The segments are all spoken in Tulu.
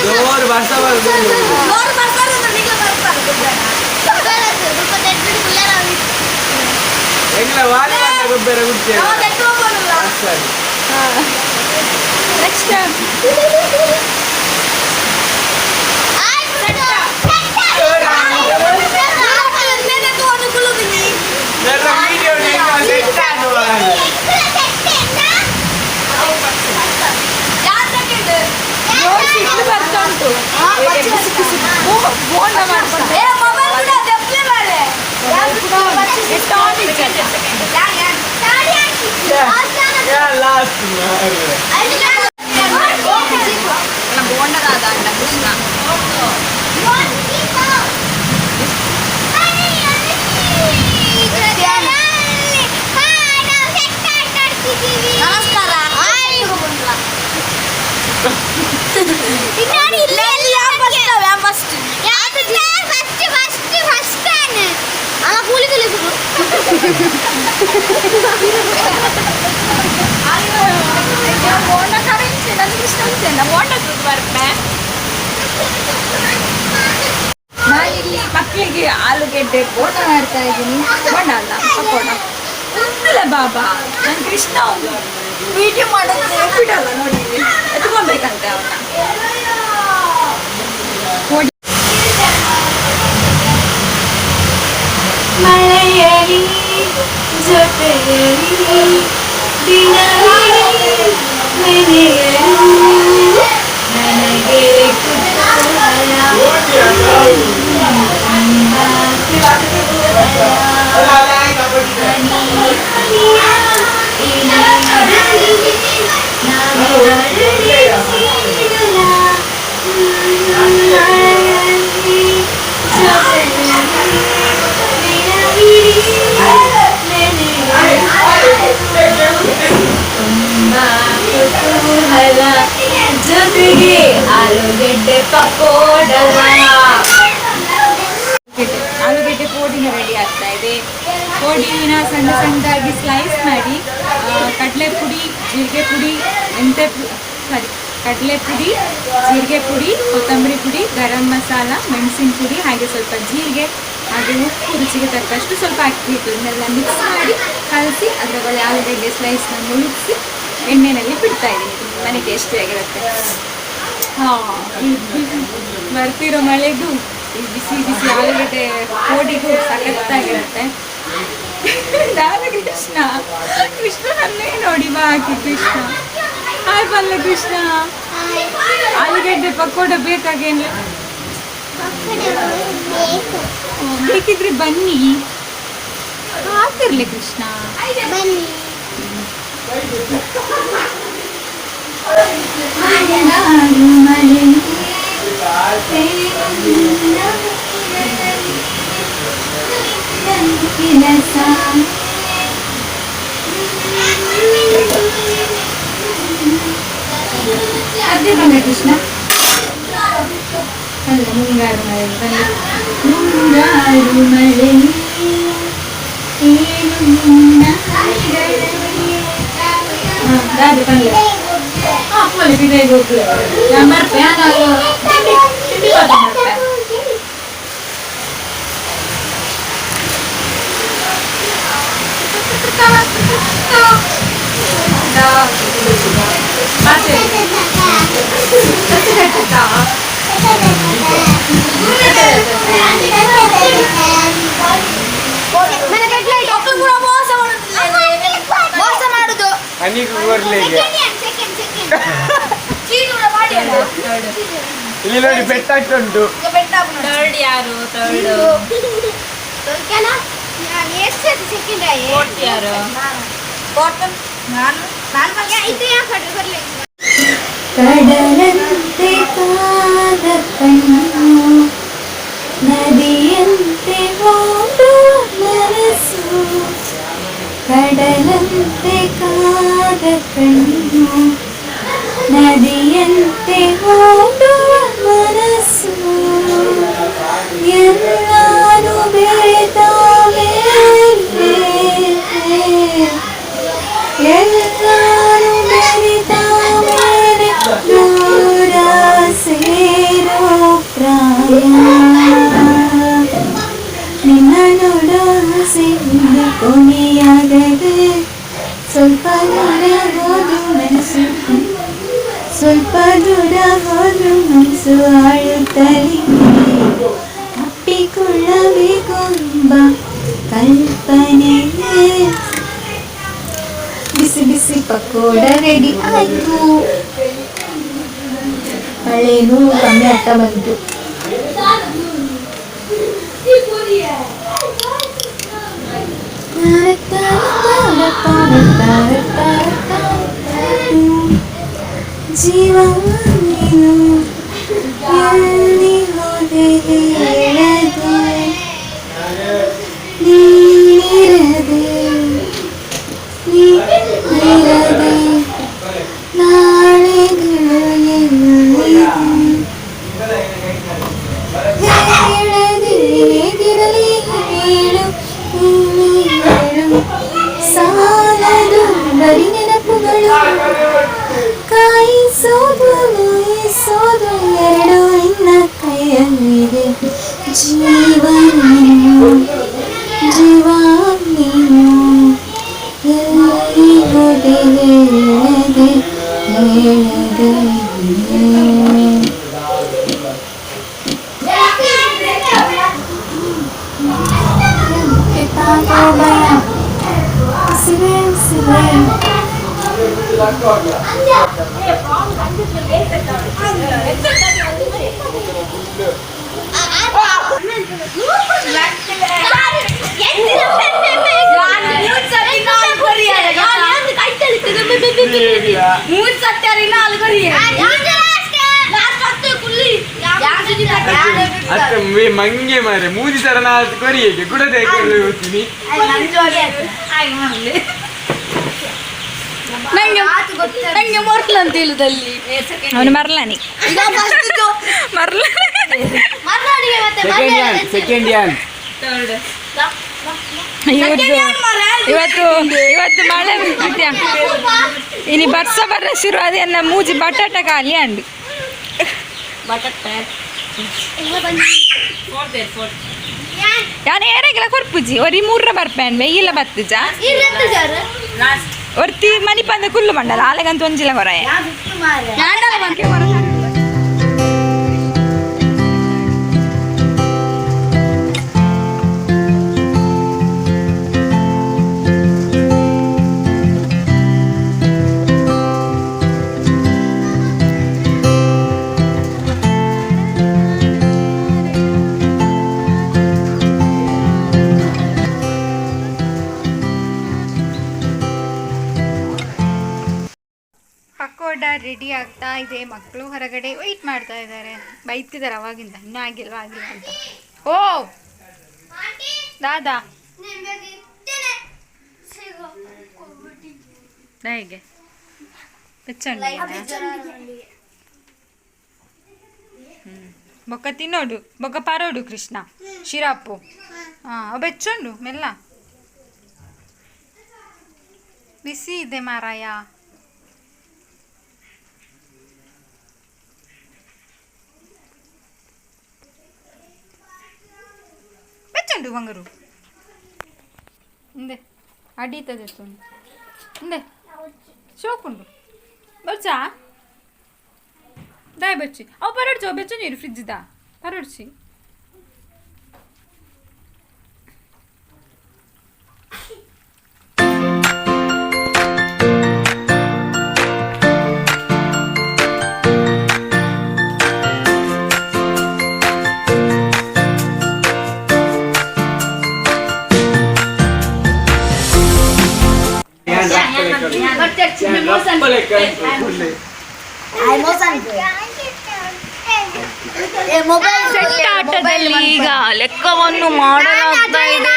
ಜೋರು ಬರ್ಸ ಬರ್ತದೆ. ಜೋರು ಬರ್ತಾರೆ ಅಂದ್ರೆ ನಿಂಗೆ ಬರ್ತಾರೆ. ಎಂಗ್ಲ ವಾಲಿ ಬಂದ ಗೊಬ್ಬರ ಗುಡ್ಚೆ. ನಾವು ತೆಟ್ಟು ಹೋಗೋಣಲ್ಲ. ಸರಿ. ನೆಕ್ಸ್ಟ್. ನನ್ನ ವಿಡಿಯೋ ಸೆಟ್ ಆಗುವ. ಇಡ್ಲು ಬರ್ತಾ ಉಂಟು. ಬೋಂಡ ಮಾಡ್ಕೊಂಡು. ಲಾಸ್ಟ್. ಬೋಂಡದಾದ ಕೃಷ್ಣ. ನಮಸ್ಕಾರ. ಬೋಂಡ ಕರೆನ್ಸಿ ನನ್ನ ಕೃಷ್ಣ ಉಂಟೆಲ್ಲ ಬೋಂಡ ದುಡ್ಡು ಬರ್ಪೆ. ನಾನಿಲ್ಲಿ ಮಕ್ಕಳಿಗೆ ಆಲೂಗೆಡ್ಡೆ ಬೋಂಡ ಮಾಡ್ತಾ ಇದ್ದೀನಿ. ಬೋಂಡ ಅಲ್ಲ, ಪಕೋಡ. ಉಂಟಲ್ಲ ಬಾಬಾ. ನಾನು ಕೃಷ್ಣ ಒಂದು ವಿಡಿಯೋ ಮಾಡೋದು ಬಿಡಲ್ಲ ನೋಡಿ ಇಲ್ಲಿ. ಎತ್ಕೊಬೇಕಂತೆ ಅವನ್ನ. ನೋಡಿ. ಮಳೆಯಲಿ ಜೊತೆಯಲಿ ದಿನವಿಡೀ ನೆನೆಯಲು ನನಗೆ ಕುತೂಹಲ, ತುಂಬ ಕುತೂಹಲ. ಹನಿ ಹನಿಯ ಇಳೆಗಳಲ್ಲಿ ನಾನು ಅರಳಿಸಿಡಲ. ಮಳೆಯಲ್ಲಿ ಜೊತೆಯಲ್ಲಿ ದಿನವಿಡೀ ನೆನೆಯಲು ತುಂಬ ಕುತೂಹಲ. ಜೊತೆಗೆ ಆಲೂಗೆಡ್ಡೆ ಪಕೋಡ. ಆಲೂಗೆಡ್ಡೆ ಪೋಡಿನ ರೆಡಿ ಆಗ್ತಾ ಇದೆ. ಪೋಡಿನ ಸಣ್ಣ ಸಣ್ಣದಾಗಿ ಸ್ಲೈಸ್ ಮಾಡಿ, ಕಡಲೆ ಪುಡಿ, ಜೀರಿಗೆ ಪುಡಿ, ಮೆಂತೆ, ಸಾರಿ, ಕಡಲೆ ಪುಡಿ, ಜೀರಿಗೆ ಪುಡಿ, ಕೊತ್ತಂಬರಿ ಪುಡಿ, ಗರಂ ಮಸಾಲ, ಮೆಣಸಿನ ಪುಡಿ, ಹಾಗೆ ಸ್ವಲ್ಪ ಜೀರಿಗೆ, ಹಾಗೆ ಉಪ್ಪು ರುಚಿಗೆ ತಕ್ಕಷ್ಟು, ಸ್ವಲ್ಪ ಅಕ್ಕಿ ಹಿಟ್ಟು, ಇದನ್ನೆಲ್ಲ ಮಿಕ್ಸ್ ಮಾಡಿ ಕಲಸಿ ಅದರ ಒಳಗೆ ಆಲೂಗೆಡ್ಡೆ ಸ್ಲೈಸ್ನ ಮುಳುಗಿಸಿ ಎಣ್ಣೆಯಲ್ಲಿ ಬಿಡ್ತಾ ಇದ್ದೀನಿ. ತುಂಬಾ ಟೇಸ್ಟಿಯಾಗಿರುತ್ತೆ. ಹಾಂ, ಬರ್ತಿರೋ ಮಳೆಗೂ ಈ ಬಿಸಿ ಬಿಸಿ ಆಲೂಗಡ್ಡೆ ಪೋಡಿಗೂ ಸಖತ್ತಾಗಿರುತ್ತೆ. ನಾನು ಕೃಷ್ಣ, ಕೃಷ್ಣನನ್ನೇ ನೋಡಿ ಬಾಕಿ. ಕೃಷ್ಣ, ಹಾಯ್ ಬಲ್ಲ ಕೃಷ್ಣ. ಆಲೂಗಡ್ಡೆ ಪಕೋಡ ಬೇಕಾಗೇನು? ಬೇಕಿದ್ರೆ ಬನ್ನಿ. ಹಾಕಿರ್ಲಿ ಕೃಷ್ಣ. ಬನ್ನಿ. ಮಲೆನಾಡು ಮಳೆ ತೇಲಿನ ನೀರಲ್ಲಿ ಕೆಲಸ. ಅದೇ ಬಂದ ಕೃಷ್ಣ ಅಲ್ಲ. ಮುಂಗಾರು ಮಳೆ ಬನ್ನಿ. ಮುಂಗಾರು ಮಳೆ ಏನು ನಿನ್ನ ಹನಿಗಳಲ್ಲಿ. ಹಾ, ದಾದೆ ಪಲ್ಯ. ಹಾ, ಪೋಲೆ ಬಿದೆ ಗೊತ್ತು. ನಾನು ಬರ್ಪೆ. ನಾನು ತಿಂಡಿ ತಿಂಡಿ ಬರ್ಪೆ. ಮೋಸ ಮೋಸ ಮಾಡುದು. ಹನಿಗೂ ಬರ್ಲಿಕ್ಕೆ. ಚೀಟಿ ಕೂಡ ಮಾಡಿ ಅಲ್ಲ. ಇಲ್ಲಿ ನೋಡಿ, ಪೆಟ್ಟಾಗ್ತುಂಟು. ಈಗ ಬೆಟ್ಟ ಹಾಕು. ಥರ್ಡ್ ಯಾರು? ಥರ್ಡ್? ಫೋರ್ತ್ ಯಾರು? ಫೋರ್ತ್ ನಾನು ನಾನು ಇದು. ಕಡಲಂತೆ ಕಾದ ಕಣ್ಣು, ನದಿಯಂತೆ ಓಡುವ ಮನಸ್ಸು. ಕಡಲಂತೆ ಕಾದ ಕಣ್ಣು, ನದಿಯಂತೆ ಓಡುವ ಮನಸ್ಸು, ಎಲ್ಲಾನು ಬೆರೆತ ಮೇಲೆ, ಎಲ್ಲಾನು ಬೆರೆತ ಮೇಲೆ ದೂರ ಸೇರುವೆ. ಪಕೋಡ ರೆಡಿ ಆಯಿತು. ಮಳೆನೂ ಕಮ್ಮಿ ಆಗ್ತಾ ಬಂತು. ಜೀವ ನೀನು ಎಲ್ಲಿ ಹೋದೆ ಹೇಳದೆ, ನೀನಿರದೆ ನೀನಿರದೆ ನಾಳೆಗಳು ಎಲ್ಲಿದೆ, ಹೇಳದೆ ಹೇಗಿರಲಿ ಹೇಳು, ನೀನು ಹೇಳು. ಸಾಲದು ಬರಿ ನೆನಪುಗಳು, ಕಾಯಿಸೋದು ನೋಯಿಸೋದು ಎರಡು ಇನ್ನ ಕೈಯಲ್ಲಿದೆ. ಜೀವ ನೀನು, ಜೀವ ನೀನು ಎಲ್ಲಿ ಹೋದೆ ಹೇಳದೆ ಹೇಳದೆ. ಉಸಿರೇ ಉಸಿರೇ. ಅತ್ತೆ ಮಂಗೆ ಮಾರೆ ಮೂಜಿ ಸರ ನಾಲ್ಕು ಕೊರಿಯಕ್ಕೆ ಗುಡದೆ ಹೋಗ್ತೀನಿ. ನಂಗೆ ಮರ್ಲ ಅಂತ ಹೇಳುದಲ್ಲಿ. ಅವನು ಮರ್ಲಾನಿ ಮರ್ಲ. ಸೆಕೆಂಡ್ ಯಾನ್, ಸೆಕೆಂಡ್ ಯಾನ್. ಇವತ್ತು ಇವತ್ತು ಮಳೆ ಬಿದ್ದಿದ್ಯಾ? ಇನಿ ಬರ್ಸ ಬರ್ರ ಶುರು ಅದೇನ ಮೂಜಿ ಬಟಾಟ ಖಾಲಿ ಅಂಡು. ಯಾನ್ ಏರೆಗಿಲ್ಲ ಕೊರ್ಪುಜಿ ಒರಿ ಮೂರ್ರ ಬರ್ಪೇನ್ ಬೆಯ್ಯಿಲ್ಲ ಬತ್ತುಜ ಒರ್ತಿ ಮನಿ ಪಂದ ಕುಲ್ಲು ಮಂಡಲ ಆಲೆಗಂತ ಒಂಜಿಲ ಹೊರಾಯ. ಪಕೋಡ ರೆಡಿ ಆಗ್ತಾ ಇದೆ. ಮಕ್ಕಳು ಹೊರಗಡೆ ವೆಯ್ಟ್ ಮಾಡ್ತಾ ಇದ್ದಾರೆ, ಬೈತಿದ್ದಾರೆ ಅವಾಗಿಂದ, ಇನ್ನೂ ಆಗಿಲ್ವಾ ಆಗಿಲ್ಲ ಅಂತ. ಓ ದಾದಾ ಹೇಗೆ ಬೊಕ್ಕ ತಿನ್ನೋಡು, ಬೊಕ್ಕ ಪಾರೋಡು ಕೃಷ್ಣ ಶಿರಾಪು. ಹಾಂ ಬೆಚ್ಚುಂಡು ಮೆಲ್ಲ, ಬಿಸಿ ಇದೆ ಮಾರಾಯ. ಬೆಚ್ಚುಂಡು ಬಂಗರು ಇಂದೆ ಅಡೀತದೆ ತುಂಡು ಇಂದೆ ಶೋಕುಂಡು ಬಚ್ಚಾ ದಾಯ್ ಬಚ್ಚಿ ಅವು ಪರಡ್ಚು ಬೆಚ್ಚ ನೀರು ಫ್ರಿಜ್ದ ಪರಡ್ಚಿ. ಆಟದಲ್ಲಿ ಈಗ ಲೆಕ್ಕವನ್ನು ಮಾಡಲಾಗ್ತಾ ಇದೆ.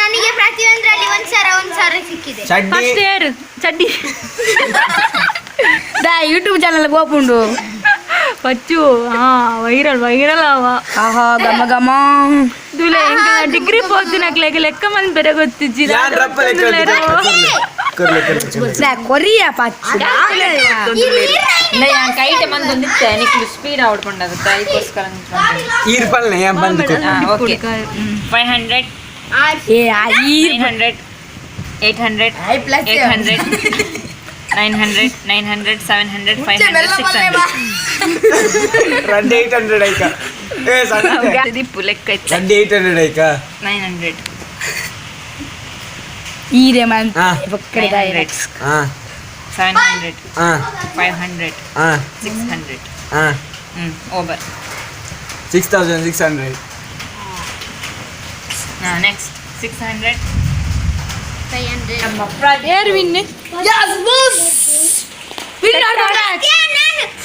ನನಗೆ ಪ್ರತಿಯೊಂದರಲ್ಲಿ ಒಂದ್ ಸರ ಸಿಕ್ಕಿದೆ. ಫಸ್ಟ್ ಇಯರ್ ಚಡ್ಡಿ ಯೂಟ್ಯೂಬ್ ಚಾನಲ್ ಗೋಪುಂಡು ಪಚ್ಚು. ಹಾ ವೈರಲ್ ವೈರಲ್ ಅವ. ಆಹಾ ಗಮ ಗಮ. ದುಲೆ ಡಿಗ್ರಿ ಪೋತಿನಕ್ಲೆಗ್ ಲೆಕ್ಕ ಮನ್ ಬೇರೆ ಗೊತ್ತಿಜ್ಜಿ. ಯಾನ್ ರಪ್ಪ ಲೆಕ್ಕ ಕೊರ್ಲೆ ಕೊರ್ಲೆ. ಕೊರಿಯ ಪಚ್ಚು. ಕೈಟೆ ಬಂದೊಂದಿತ್ತೆ ನಿಕ್ಲು ಸ್ಪೀಡ್ ಆಡ್ಕೊಂಡಾಗುತ್ತೆ ಅದಕ್ಕೋಸ್ಕರ. ಈರ್ ಪಲ್ನೆ ಯಾನ್ ಬಂದು ಓಕೆ 500 ಏ 900 800 800 900 900 700 500 600. ರಂಡೆ 800 ಐಕ ಏ ಸಣ್ಣ ದಿಪ್ಪು ಲೆಕ್ಕ ಇತ್ತು. ರಂಡೆ 800 ಐಕ 900 ಈರೆ ಮನ್ ಹಾ. ಪಕ್ಕಡೆ. ಹಾ. 700, ಹಾ 500, ಹಾ 600. ಹಾ ಓವರ್. 6600. ನೆಕ್ಸ್ಟ್ 600. 500. ನಮ್ಮ ಪ್ರಜ್ಞೆ. ಏರ್ win. Yes boss, win. ನಾನು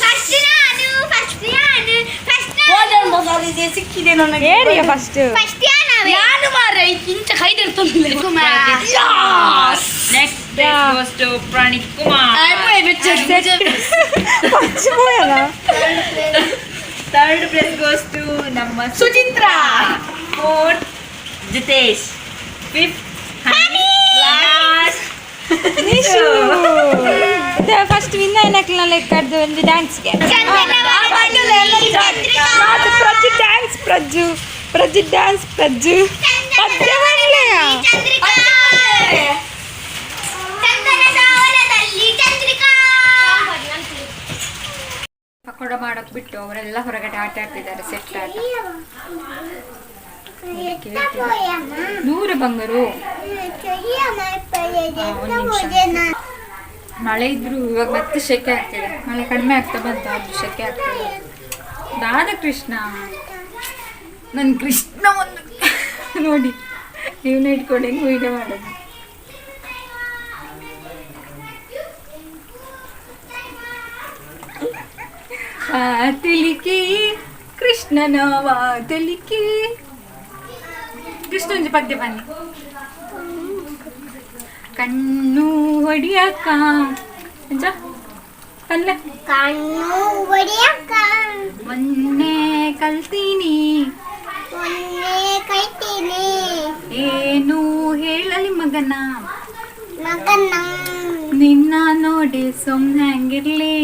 ಫಸ್ಟ್, ನಾನು ಫಸ್ಟ್, ನಾನು ಫಸ್ಟ್. ಸಿಕ್ಕಿದೆ ನನಗೆ. Area first. First ನಾವೇ. ಯಾರು ಮಾರ್ರೆ ಇಂಚ ಕೈ ತಿರ್ತೊಂದು. Next place goes to Praneeth Kumar. Third place goes to ನಮ್ಮ Suchitra. Fourth Jitesh, fifth Honey, last Nishu. First win అయినట్లు ಲೆಕ್ಕದ್ದು ಒಂದು ಡ್ಯಾನ್ಸ್ಗೆ. ಪ್ರಜ್ಜು ಡ್ಯಾನ್ಸ್, ಪ್ರಜ್ಜು ಪ್ರಜ್ಜು ಡ್ಯಾನ್ಸ್, ಪ್ರಜ್ಜು ಪದ್ಯ ಬರ್ಲೆಯಾ? ಚಂದ್ರಿಕಾ, ಚಂದನದ ವನದಲ್ಲಿ ಚಂದ್ರಿಕಾ. ಪಕೋಡ ಮಾಡೋಕ್ ಬಿಟ್ಟು ಅವರೆಲ್ಲ ಹೊರಗಡೆ ಆಟ ಆಡ್ತಿದ್ದಾರೆ, ಸೆಟ್ ಆಟ. ನೂರು ಬಂಗಾರು. ಒಂದ್ ನಿಮಿಷ. ಮಳೆ ಇದ್ರು ಇವಾಗ ಮತ್ತೆ ಸೆಕೆ ಆಗ್ತಿದೆ. ಮಳೆ ಕಡಿಮೆ ಆಗ್ತಾ ಬಂತು, ಆದ್ರೂ ಸೆಕೆ ಆಗ್ತಿದೆ. ದಾದ ಕೃಷ್ಣ, ನನ್ನ ಕೃಷ್ಣ ಒಂದು ನೋಡಿ, ಇವನ್ನ ಇಟ್ಕೊಂಡು ಹೆಂಗ್ ವೀಡಿಯೋ ಮಾಡೋದು? ತಿಳಿಕಿ ಕೃಷ್ಣನ ತಿಳಿಕಿ ಕೃಷ್ಣ ಒಂಜಿ ಪದ್ಯ ಬನ್ನಿ. ಕಣ್ಣು ಹೊಡಿಯಕ್ಕ ಅಂಚ ಪಲ್ಲೆ. ಕಣ್ಣು ಒಡೆಯಕ್ಕ. ಮೊನ್ನೆ ಕಲ್ತೀನಿ. ಮೊನ್ನೆ ಕೈತೀನಿ. ಏನು ಹೇಳಲಿ ಮಗನ? ಮಗನ. ನಿನ್ನ ನೋಡಿ ಸುಮ್ನೆ ಹಂಗಿರ್ಲಿ.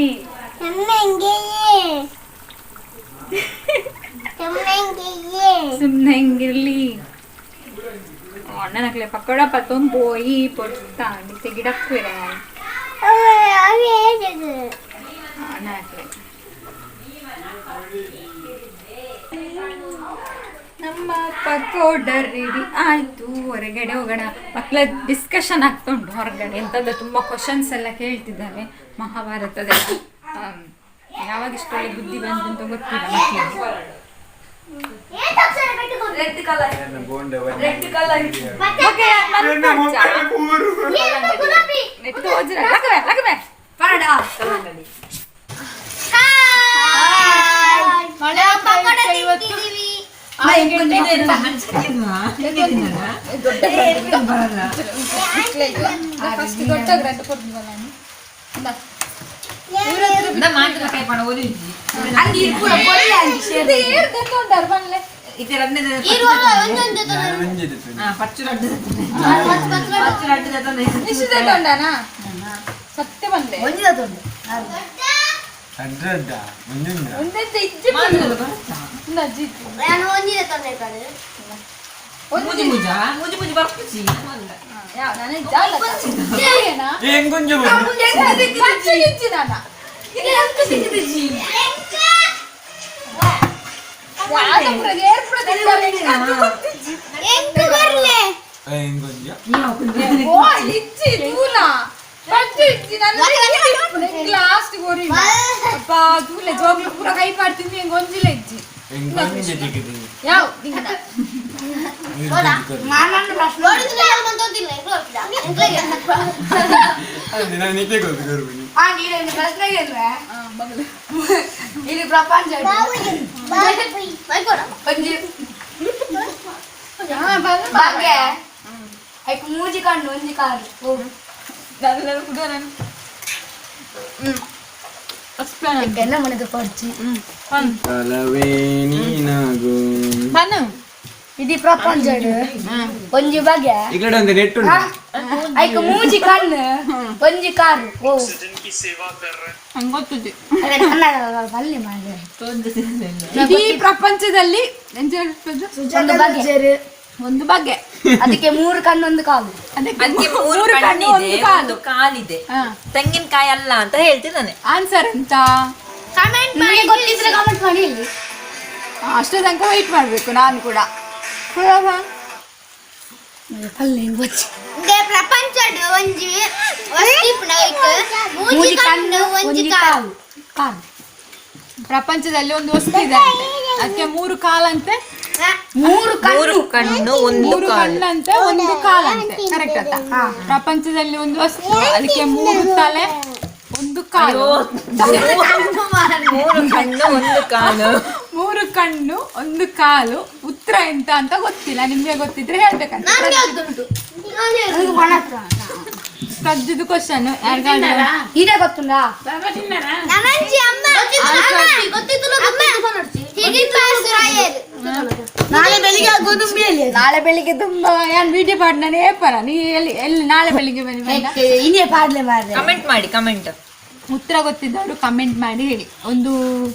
ನಮ್ಮಂಗೆಯೇ ನಮ್ಮಂಗೆಯೇ. ಸುಮ್ನೆ ಹಂಗಿರ್ಲಿ. ಅಣ್ಣನಕ್ಲೆ ಪಕೋಡ ಪತ್ತೊಂದು ಪೋಯಿ ಪೊಟ್ಟ ನಿತ್ತೆ ಗಿಡಕ್ಕೂ ಅಣ್ಣನಕ್ಲೆ. ನಮ್ಮ ಪಕೋಡ ರೆಡಿ ಆಯಿತು, ಹೊರಗಡೆ ಹೋಗೋಣ. ಮಕ್ಕಳ ಡಿಸ್ಕಷನ್ ಆಗ್ತಾ ಉಂಟು ಹೊರಗಡೆ. ಎಂಥದ್ದು ತುಂಬ ಕ್ವಶನ್ಸ್ ಎಲ್ಲ ಕೇಳ್ತಿದ್ದಾರೆ ಮಹಾಭಾರತದೆಲ್ಲ. ಯಾವಾಗ ಇಷ್ಟೊಳ್ಳೆ ಬುದ್ಧಿ ಬಂತು ಅಂತ ಗೊತ್ತಿಲ್ಲ ಮಕ್ಕಳಿಗೆ. ಪಕೋಡ ತಿಂತಿದೀವಿ. ಇರುವಾಗ ಒಂದೊಂದು ಸತ್ಯ ಬಂದೆ. ನಾನು ಒಂದಿನ ತೊಂದರೆ ಕಡೆ. ಎಂಕ್ ಬರ್ಲೆ. ಲಾಸ್ಟ್ ಗೋರಿ ಅಪ್ಪ ತೂಲೆ ಜೋಗ್ಲು ಪೂರ ಕೈ ಪಾಡ್ತೀನಿ ಹೆಂಗ್ ಒಂಜಿಲ ಇಜ್ಜಿ ಯಾವ ಇದು ಪ್ರಪಂಚ ಒಂಜಿ ಬಗ್ಗೆ ಐಕ್ ಮೂಜಿ ಕಣ್ಣು ಒಂಜಿ ಕಾಲು. ಎಲ್ಲ ಮನೆದ ಪರ್ಚಿ. ಇದು ಪ್ರಪಂಚ ಒಂಜಿ ಬಗೆ ಐಕ್ ಮೂಜಿ ಕಣ್ಣು ಒಂಜಿ ಕಾರು. ಓ ಬಲ್ಲಿ ಮಾಡಿ. ಇಡೀ ಪ್ರಪಂಚದಲ್ಲಿ ಎಂತ ಹೇಳ್ತದೆ? ಒಂದು ಬಗೆ. ಒಂದು ಬಗೆ. ಅದಕ್ಕೆ ಮೂರು ಕಣ್ಣು ಒಂದು ಕಾಲು. ಅದಕ್ಕೆ ಮೂರು ಕಣ್ಣು, ಕಣ್ಣಿದೆ, ಒಂದು ಕಾಲು. ಒಂದು ಕಾಲಿದೆ, ತೆಂಗಿನಕಾಯಿ ಅಲ್ಲ ಅಂತ ಹೇಳ್ತಿದ್ದಾನೆ. ಆನ್ಸರ್ ಎಂತ? ಕಮೆಂಟ್ ನಿಮಗೆ ಗೊತ್ತಿದ್ರೆ ಕಾಮೆಂಟ್ ಮಾಡಿ ಇಲ್ಲಿ. ಅಷ್ಟೋ ತನಕ ವೆಯ್ಟ್ ಮಾಡಬೇಕು ನಾನು ಕೂಡ. ಪ್ರಪಂಚಡ್ ಒಂಜಿ ಮೂಜಿ ಕಣ್ಣು ಒಂಜಿ ಕಾಲು. ಕಾಲು. ಪ್ರಪಂಚದಲ್ಲಿ ಒಂದು ವಸ್ತು ಇದೆ, ಅದಕ್ಕೆ ಮೂರು ಕಾಲಂತೆ. ಮೂರು ಮೂರು ಕಣ್ಣು ಒಂದು ಮೂರು ಕಾಲು. ಕಣ್ಣಂತೆ ಒಂದು ಕಾಲಂತೆ, ಕರೆಕ್ಟ್ ಅತ್ತ? ಪ್ರಪಂಚದಲ್ಲಿ ಒಂದು ವಸ್ತು, ಅದಕ್ಕೆ ಮೂರು ತಲೆ ಒಂದು ಕಾಲು. ಮೂರು ಕಣ್ಣು ಒಂದು ಕಾಲು. ಮೂರು ಕಣ್ಣು ಒಂದು ಕಾಲು. ಉತ್ತರ ಎಂತ ಅಂತ ಗೊತ್ತಿಲ್ಲ, ನಿಮ್ಗೆ ಗೊತ್ತಿದ್ರೆ ಹೇಳ್ಬೇಕಂತ. ಪ್ರಜ್ಜುದು ಕ್ವಶನ್ ಯಾರಿಗಾದ್ರೂ ಇದೇ ಗೊತ್ತುಂಟಾ? ನನಂಜಿ ಅಮ್ಮ ನಾಳೆ ಬೆಳಿಗ್ಗೆ ಗೋಧುಂಬಿ. ನಾಳೆ ಬೆಳಿಗ್ಗೆ ತುಂಬಾ ಯಾನ್ ವಿಡಿಯೋ ಪಾಡ್ ನಾನು ಏಪರ ನೀ ಎಲ್ಲಿ ಎಲ್ಲಿ ನಾಳೆ ಬೆಳಿಗ್ಗೆ ಬನ್ನಿ ಬನ್ನ. ಇನ್ನೇ ಪಾಡ್ಲೆ ಮಾರ್ರೆ. ಕಮೆಂಟ್ ಮಾಡಿ, ಕಮೆಂಟ್. ಉತ್ತರ ಗೊತ್ತಿದ್ದವರು ಕಮೆಂಟ್ ಮಾಡಿ ಹೇಳಿ. ಒಂದು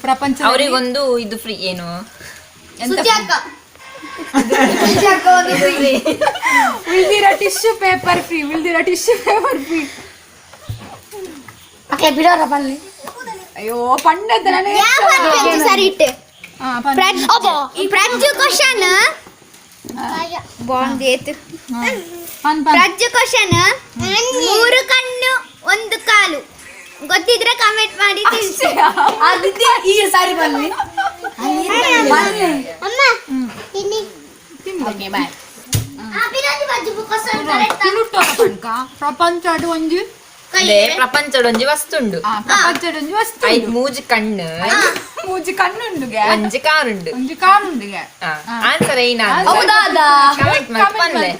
ಪ್ರಪಂಚ ಅವರಿಗೊಂದು ಇದು ಫ್ರೀ ಏನು ಉಳ್ದಿರೋ tissue paper free, ಉಳ್ದಿರೋ tissue paper free. ಅಕ್ಕೆ ಬಿಡೋರ ಬನ್ನಿ. ಅಯ್ಯೋ ಪಂಡದ ನಾನು ಸರಿ ಇಟ್ಟು ಹಾ, ಪಂಡ. ಪ್ರಜ್ಜು ಕ್ವಶನ್ ಬಾಂದೇತು. ಪನ್ ಪನ್. ಪ್ರಜ್ಜು ಕ್ವಶನ್, ಮೂರು ಕಣ್ಣು ಒಂದು ಕಾಲು, ಗೊತ್ತಿದ್ರೆ ಕಮೆಂಟ್ ಮಾಡಿ ತಿಳಿಸಿ. ಆದಿತ್ಯ ಈ ಸಾರಿ ಬನ್ನಿ ಬನ್ನಿ. ಅಮ್ಮ ತಿನ್ನಿ. Okay bye. ತುಳುಟೋರ ಪಣ್ಕ ಪ್ರಪಂಚಡ್ ಒಂಜಿ ಅದೇ ಪ್ರಪಂಚದ ಒಂಜಿ ವಸ್ತು ಉಂಡು. ಆ, ಪ್ರಪಂಚಡ್ ಒಂಜಿ ವಸ್ತು ಐಕ್ ಉಂಡು. ಮೂಜಿ ಕಣ್ಣು ಮೂಜಿ ಕಣ್ಣುಂಡುಗೆ, ಒಂಜಿ ಕಾರುಂಡು. ಒಂಜಿ ಕಾಲುಂಡುಗೆ. ಆನ್ಸರ್ ಏನ? ಹೌದಾದಾ? ಕಮೆಂಟ್ ಮಲ್ತ್ ಪನ್ಲೆ.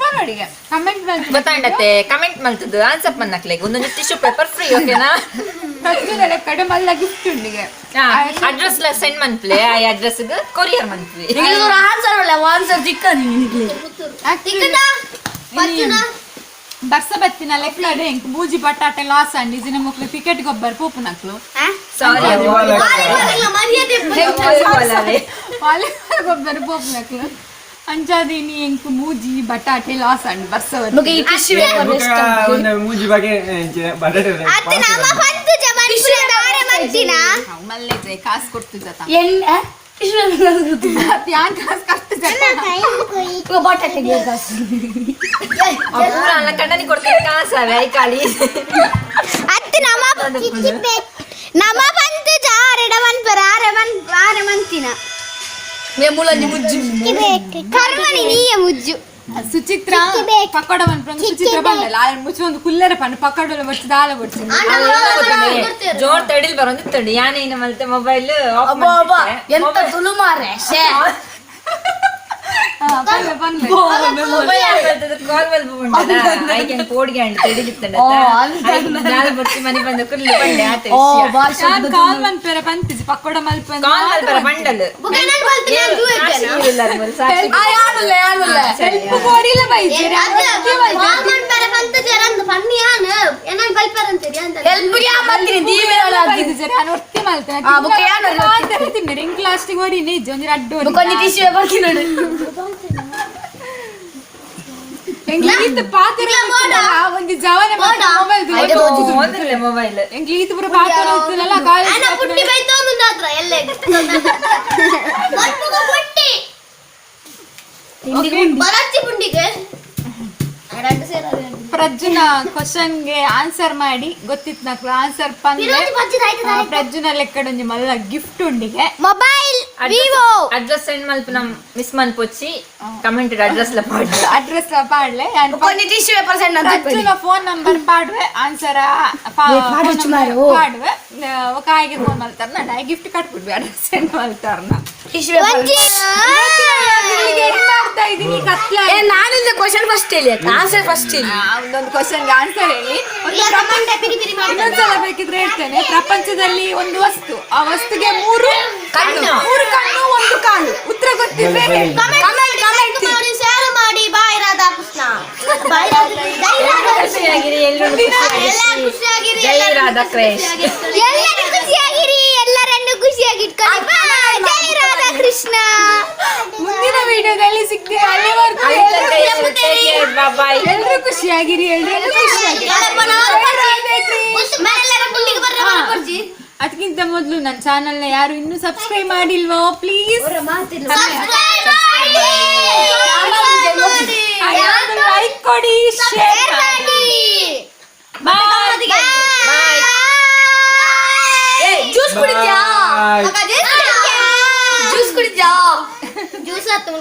ಕಮೆಂಟ್ ಮಲ್ತ್. ಗೊತ್ತಾಂಡತ್ತೆ, ಕಮೆಂಟ್ ಮಲ್ತದ್ದು ಆನ್ಸರ್ ಪನ್ನಕ್ಲೆಗ್ ಒಂದೊಂದು tissue paper free, ಓಕೆನಾ? ಪ್ರಜ್ಜುನ ಲೆಕ್ಕಡ್ ಮಲ್ಲ ಗಿಫ್ಟ್ ಉಂಡಿಗೆ. ಅಡ್ರೆಸ್ ಲ ಸೆಂಡ್ ಮನ್ಪ್ಲೆ, ಆ ಅಡ್ರೆಸ್ ಕೊರಿಯರ್ ಮನ್ಪ್ಲೆ. ಆನ್ಸರ್ ಅಲ್ಲ, ಆನ್ಸರ್ ಚಿಕ್ಕ ನಿನ್ಗೆ. ಬರ್ಸ ಬತ್ತಿನ ಲೆಕ್ಕಡ್ ಎಂಕ್ ಬೂಜಿ ಬಟಾಟೆ ಲಾಸ್ ಅಂಡ್ ಇಜಿನ ಮಕ್ಳು ಟಿಕೆಟ್ ಗೊಬ್ಬರ ಪೋಪುನಕ್ಲು. ಸಾರಿ. ವಾಲಿಬಾಲ್ ಗೊಬ್ಬರ ಪೋಪುನಕ್ಲು. ಅಂಚಾದಿನಿ ಎಂಕ್ ಮೂಜಿ ಬಟಾಟೆ ಲಾಸ್ ಅಂಡ್ ಬರ್ಸ. ಬೊಕ ಈ ಟಿಶ್ಯೂ ಪೇಪರ್ ಬೊಕ್ಕ ಒಂದು ಮೂಜಿ ಬಗೆ ಬಟಾಟೆ. ಅತ್ತೆ ನಮ್ಮ ಪಂತು ಜಮನ್ ದಾರೆ ಮಂತಿನ. ಮಲ್ಲೆ ಕಾಸು ಕೊಡ್ತಿದ್ದ. ಎಣ್ಣೆ ಟಿಶ್ಯೂ ಪೇಪರ್. ಯಾನ್ ಕಾಸು ಕೊಡ್ತಿದ್ದ? ಬಟಾಟೆ ಕಾಸು. ಪೂರ ಅಲ್ಲ ಕಣ್ಣನಿ ಕೊಡ್ತಾರೆ ಕಾಸವೆ I ಖಾಲಿ. ಅತ್ತೆ ನಮ್ಮ ನಮ್ಮ ಪಂತು ಜಾರೆಡ ಮನ್ಪರ ಆರೆ ಮನ್ ಆರೆ ಮಂತಿನ. ಮೂಲಂಜಿ ಮುಜ್ಜು. ಕರ್ಮನಿ ನೀಯ ಮುಜ್ಜು. ಸುಚಿತ್ರ ಪಕೋಡ ಮನ್ಪಂಗ ಸುಚಿತ್ರ ಬಂದಲ್ಲ ಆಯ್ ಮುಚ್ಚು ಒಂದು ಕುಲ್ಲರ ಪಣ್ಣ ಪಕೋಡ ಬಚ್ಚು ದಾಲ ಬಚ್ಚು. ಜೋರ್ ತಡಿಲ್ ಬರೋದಿತ್ತಂಡು ಯಾನೇನು ಮಲ್ತೆ ಮೊಬೈಲ್. ಅಬ್ಬಾ ಅಬ್ಬಾ, ಎಂತ ತುಳು ಮಾರ್ರೆ ಶೇ. ಪನ್ಲೆ ಪನ್ಲೆ. ಮೊಬೈಲ್ ಕಾಲ್ ಮಲ್ಪ ಐಕೆನ್ ಪೋಡಿಗೆ ಅಂಡ್ ತಡಿಲಿತ್ತಂಡ ದಾಲ ಬಚ್ಚಿ ಮನೆ ಬಂದ ಕುರ್ಲಿ ಬಂಡೆ ಆತ. ಓ ವಿಷಯ. ಭಾಷೆ. ಯಾನ್ ಕಾಲ್ ಮನ್ಪೆರ ಪಂತಿಜಿ ಪಕೋಡ ಮಲ್ಪ. ಕಾಲ್ ಮಲ್ಪರ ಬಂಡಲ್. ಹೆಲ್ಪ್ ಕೋರಿಲ್ಲ ಬೈಜೆ. ಆ, ಬೊಕ್ಕ ಯಾನ್ ತಿನ್ನಿರಿ ಇಂಕ್ ಲಾಸ್ಟಿಗೆ ಓಡಿ ನಿಜ ಒಂಜಿ ರಡ್ಡು ಓಡಿ. ಬೊಕ ಒಂಜಿ ಟಿಶ್ಯೂ ಪೇಪರ್ ಕಿನೋಡು. ಎಂಕ್ ಈತ್ ಪಾತೆರ ಇತ್ತುಂಡಲ, ಒಂಜಿ ಜವನೆ ಮೊಬೈಲ್. ಮೊಬೈಲ್. ಎಂಕ್ ಈತ್ ಪೂರ ಪಾತೆರ ಇತ್ತುಂಡಲ ಕಾಲೇಜ್. ಪುಟ್ಟಿ ಬೈತೊಂದುಂಡಾತ್ರ ಎಲ್ಲೆ ಪುಟ್ಟಿ ಬರಚ್ಚಿ ಪುಂಡಿಗೆ ರಡ್ಡು ಸೇರ. ಪ್ರಜ್ಜುನ ಕ್ವಶನ್ಗೆ ಆನ್ಸರ್ ಮಾಡಿ ಗೊತ್ತಿತ್ತು ನಕ್ಲು ಆನ್ಸರ್ ಪಂದ್ರೆ ಪ್ರಜ್ಜುನ ಲೆಕ್ಕಡೊಂಜಿ ಮಲ್ಲ ಗಿಫ್ಟ್ ಉಂಡಿಗೆ. Mobile Vivo. Address send ಮಲ್ಪ ನಮ್ ಮಿಸ್ ಮನ್ಪೊಚ್ಚಿ, ಕಮೆಂಟ್ ಅಡ್ರೆಸ್ ಲ ಪಾಡ್. ಅಡ್ರೆಸ್ ಪಾಡ್ಲೆ. ಬೊಕ ಒಂಜಿ tissue paper send ಅಂತ. ಪ್ರಜ್ಜುನ ಫೋನ್ ನಂಬರ್ ಪಾಡುವೆ, ಆನ್ಸರ್ ಪಾಡೊಚ್ಚು ಮಾರ್ರೆ, ಓ. ಪಾಡುವೆ. ఒక ಆಯ್ಗೆ ಫೋನ್ ಮಲ್ತಾರ ನಾ ಗಿಫ್ಟ್ ಕಟ್ಬಿಡ್ವಿ, ಅಡ್ರೆಸ್ ಸೆಂಡ್ ಮಲ್ತಾರ. ಟಿಶ್ಯೂ ಪೇಪರ್ ಒಂಜಿ ಎಂಡ್ ಮಾಡ್ತಾ ಇದೀನಿ ಕತ್ಲ. ಏ ನಾನಿಂದ ಕ್ವಶನ್ ಫಸ್ಟ್ ಹೇಳಿ, ಆನ್ಸರ್ ಫಸ್ಟ್ ಹೇಳಿ. ಒಂದೊಂದು ಕ್ವಶನ್ಗೆ ಆನ್ಸರ್ ಹೇಳಿ. ಒಂದು ಇನ್ನೊಂದ್ಸಲ ಬೇಕಿದ್ರೆ ಹೇಳ್ತೇನೆ. ಪ್ರಪಂಚದಲ್ಲಿ ಒಂದು ವಸ್ತು, ಆ ವಸ್ತುಗೆ ಮೂರು ಕಣ್ಣು. ಮೂರು ಕಣ್ಣು ಒಂದು ಕಾಲು. ಉತ್ತರ ಗೊತ್ತಿದ್ರೆ ಹೇಳಿ. ಕಮೆಂಟ್ ಕಮೆಂಟ್ ಮಾಡಿ, ಶೇರ್ ಮಾಡಿ. ಬಾಯ್ ರಾಧಾಕೃಷ್ಣ, ಬಾಯ್ ಜೈ ರಾಧಾಕೃಷ್ಣ. ಖುಷಿಯಾಗಿರಿ ಎಲ್ಲರೂ. ಎಲ್ಲ ಖುಷಿಯಾಗಿರಿ. ಜೈ ರಾಧಾಕೃಷ್ಣ. ಎಲ್ಲರೂ ಖುಷಿಯಾಗಿರಿ, ಎಲ್ಲರನ್ನು ಖುಷಿಯಾಗಿ ಇಟ್ಕೊಳ್ಳಿ. ಬಾಯ್, ಜೈ ರಾಧಾಕೃಷ್ಣ. ಮುಂದಿನ ವಿಡಿಯೋದಲ್ಲಿ ಸಿಗ್ತೀವಿ, ಅಲ್ಲಿವರೆಗೂ ಬಾಯ್. ಎಲ್ಲರೂ ಖುಷಿಯಾಗಿರಿ, ಎಲ್ಲರೂ ಖುಷಿಯಾಗಿರಿ. ಅದಕ್ಕಿಂತ ಮೊದಲು ನನ್ನ ಚಾನೆಲ್ನ ಯಾರು ಇನ್ನೂ ಸಬ್ಸ್ಕ್ರೈಬ್ ಮಾಡಿಲ್ವೋ ಪ್ಲೀಸ್ ಲೈಕ್ ಕೊಡಿ, ಶೇರ್ ಮಾಡಿ. ಬಾಯ್. ಬಾಯ್. ಜ್ಯೂಸ್ ಕುಡಿದ್ಯಾ? Bye. Juice ಕುಡಿದ್ಯಾ? ಜ್ಯೂಸ್ ಆತು.